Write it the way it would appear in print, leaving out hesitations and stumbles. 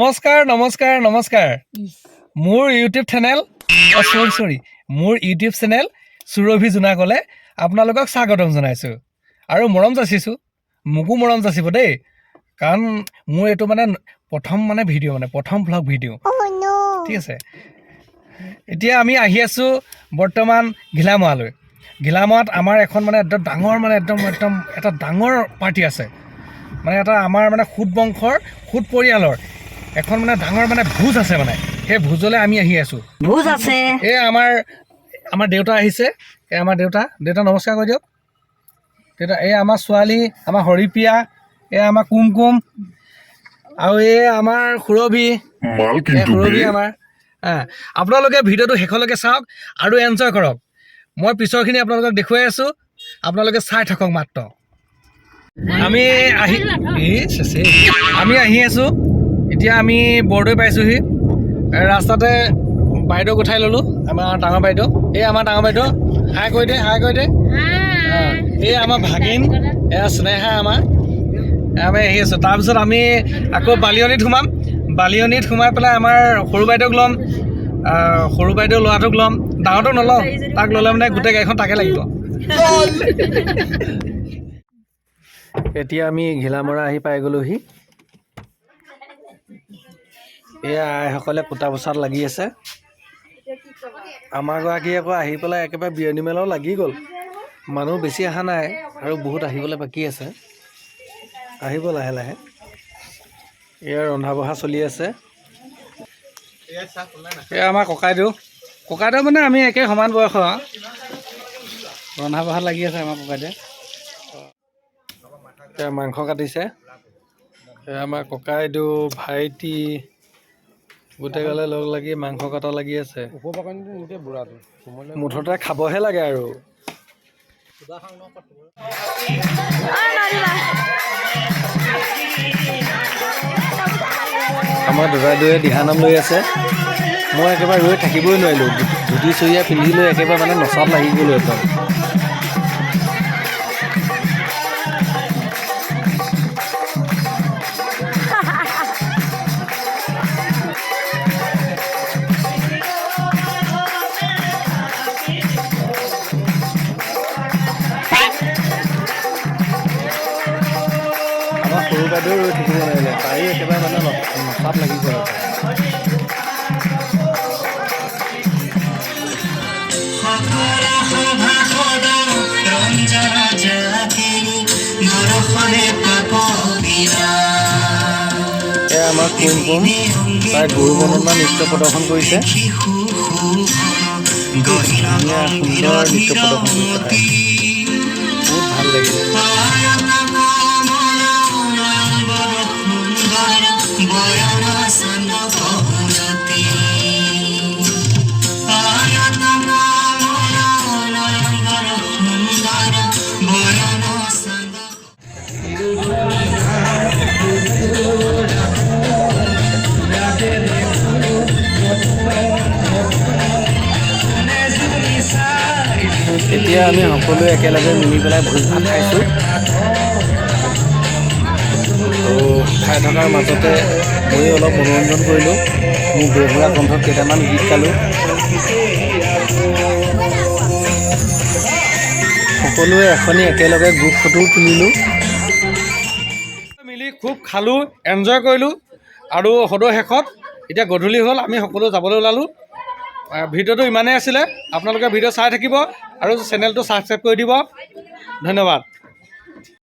নমস্কাৰ, নমস্কাৰ, নমস্কাৰ। মোৰ ইউটিউব চেনেল, চৰি চৰি, মোৰ ইউটিউব চেনেল সুৰভি জোনাকলে আপোনালোকক স্বাগতম জনাইছোঁ আৰু মৰম যাচিছোঁ। মোকো মৰম যাচিব দেই, কাৰণ মোৰ এইটো মানে প্ৰথম মানে ভিডিঅ', মানে প্ৰথম ভ্লগ ভিডিঅ'। ঠিক আছে, এতিয়া আমি আহি আছোঁ বৰ্তমান ঘিলামৰালৈ। ঘিলামৰাত আমাৰ এখন মানে একদম ডাঙৰ, মানে একদম একদম এটা ডাঙৰ পাৰ্টি আছে। মানে এটা আমাৰ মানে সুত বংশৰ, সুত পৰিয়ালৰ এখন মানে ডাঙৰ মানে ভোজ আছে। মানে সেই ভোজলৈ আমি আহি আছোঁ। ভোজ আছে। এই আমাৰ আমাৰ দেউতা আহিছে। এই আমাৰ দেউতা। দেউতা, নমস্কাৰ কৰি দিয়ক দেউতা। এই আমাৰ ছোৱালী, আমাৰ হৰিপ্ৰিয়া, এই আমাৰ কুমকুম আৰু এই আমাৰ সুৰভি। মাল এই কিন্তু সুৰভি বে। আমাৰ। আপোনালোকে ভিডিঅ'টো শেষলৈকে চাওক আৰু এনজয় কৰক। মই পিছৰখিনি আপোনালোকক দেখুৱাই আছোঁ, আপোনালোকে চাই থাকক মাত্ৰ। আমি আহি এই চেচে। আমি আহি আছোঁ। এতিয়া আমি বৰদৈ পাইছোঁহি। ৰাস্তাতে বাইদেউক উঠাই ল'লোঁ, আমাৰ ডাঙৰ বাইদেউ। এই আমাৰ ডাঙৰ বাইদেউ, হাই কৈ দে, হাই কৈ দে। এই আমাৰ ভাগিন, এয়া স্নেহা আমাৰ। আমি আহি আছোঁ। তাৰপিছত আমি আকৌ বালিয়নিত সোমাম। বালিয়নিত সোমাই পেলাই আমাৰ সৰু বাইদেউক ল'ম, সৰু বাইদেউ ল'ৰাটোক ল'ম। ডাঙৰটোক নলওঁ, তাক ল'লে মানে গোটেই গাড়ীখন তাকে লাগিব। এতিয়া আমি ঘিলামৰা আহি পাই গ'লোহি। এয়া আইসকলে কুটা বচাত লাগি আছে। আমাৰ গৰাকী আকৌ আহি পেলাই একেবাৰে বিয়নী মেলাও লাগি গ'ল। মানুহ বেছি অহা নাই আৰু বহুত আহিবলৈ বাকী আছে, আহিব লাহে লাহে। এয়া ৰন্ধা বঢ়া চলি আছে। এয়া আমাৰ ককাইদেউ। ককাইদেউ মানে আমি একে সমান বয়সৰ আৰু। ৰন্ধা বঢ়াত লাগি আছে আমাৰ ককাইদেউ। এয়া মাংস কাটিছে। এয়া আমাৰ ককাইদেউ, ভাইটি গোটেই গালে লগ লাগি মাংস কটা লাগি আছে। মুঠতে খাবহে লাগে আৰু। আমাৰ দাদাদেউৱে দিহানাম লৈ আছে। মই একেবাৰে ৰৈ থাকিবই নোৱাৰিলোঁ। ধুতি চুৰিয়া পিন্ধি লৈ একেবাৰে মানে নচাত লাগি গ'লোঁ একদম। আমাৰ সৰু বাইদেউ ৰৈ থাকিব নোৱাৰিলে, তাইও একেবাৰে মানে নচাত লাগি গ'ল। এয়া আমাৰ কুমকুম, তাই গুৰু বন্দনা নৃত্য প্ৰদৰ্শন কৰিছে। ধুনীয়া সুন্দৰ নৃত্য প্ৰদৰ্শন কৰিছে তাই, বহুত ভাল লাগিলে। এতিয়া আমি সকলোৱে একেলগে মিলি পেলাই ভোজ ভাত খাইছোঁ। তো খাই থকাৰ মাজতে ময়ো অলপ মনোৰঞ্জন কৰিলোঁ। মোৰ বেহুৱা কণ্ঠত কেইটামান গীত গালোঁ। সকলোৱে এখনি একেলগে গ্ৰুপ ফটোও তুলিলোঁ। মিলি খুব খালোঁ, এনজয় কৰিলোঁ আৰু সদৌ শেষত এতিয়া গধূলি হ'ল, আমি সকলো যাবলৈ ওলালোঁ। ভিডিঅ'টো ইমানেই আছিলে। আপোনালোকে ভিডিঅ' চাই থাকিব আৰু চেনেলটো ছাবস্ক্ৰাইব কৰি দিব। ধন্যবাদ।